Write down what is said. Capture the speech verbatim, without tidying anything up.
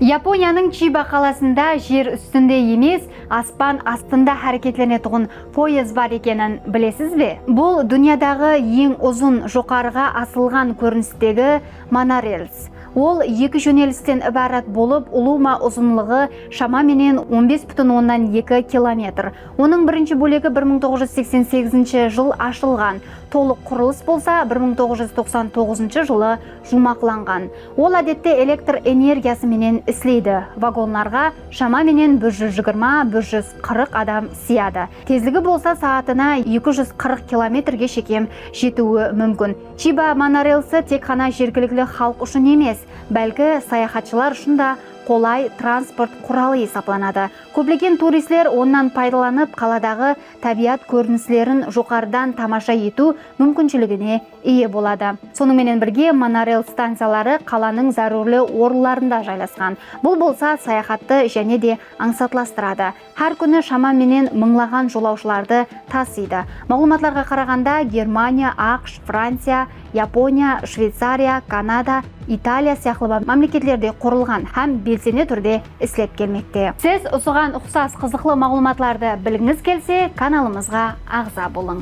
Yaponiyanıń Chiba qalasında jer ústinde emes, aspan astında háreketlenetuǵın poezd bar ekenin bilesiz be? Bul dúnyadaǵı eń uzın joqarıǵa asılǵan kórinistegi monorels. Ol eki jónelisten ibarat bolıp, ulıwma uzınlıǵı shama menen on bes pútin onnan eki kilometr. Onıń birinshi bólegi bir mıń toǵız júz seksen segizinshi jıl ashılǵan, tolıq qurılıs bolsa bir mıń toǵız júz toqsan toǵızınshı jılı juwmaqlanǵan. Ol, ádette, elektr energiyası menen isleydi. Vagonlarǵa shama menen bir júz jigirma, bir júz qırq adam sıyadı. Tezligi bolsa saatına eki júz qırq kilometrge shekem jetiwi múmkin. Chiba monorelsi tek ǵana jergilikli xalıq ushın emes, bálki sayaxatshılar ushın da qolay transport quralı esaplanadı. Kóplegen turistler onnan paydalanıp, qaladaǵı tábiyat kórinislerin joqarıdan tamasha etiw múmkinshiligine iye boladı. Sonıń menen birge, monorel stanciyaları qalanıń zárúrli orınlarında jaylasqan. Bul bolsa sayaxattı jáne de ańsatlastıradı. Hár kúni shama menen mıńlaǵan jolawshılardı tasıydı. Maǵlıwmatlarǵa qaraǵanda, Germaniya, AQSh, Franciya, Yaponiya, Shveycariya, Kanada, Italiya sıyaqlı mámleketlerde qurılǵan hám belsene túrde islep kelmekte. Siz usıǵan uqsas qızıqlı maǵlıwmatlardı bilgińiz kelse, kanalımızǵa aǵza bolıń.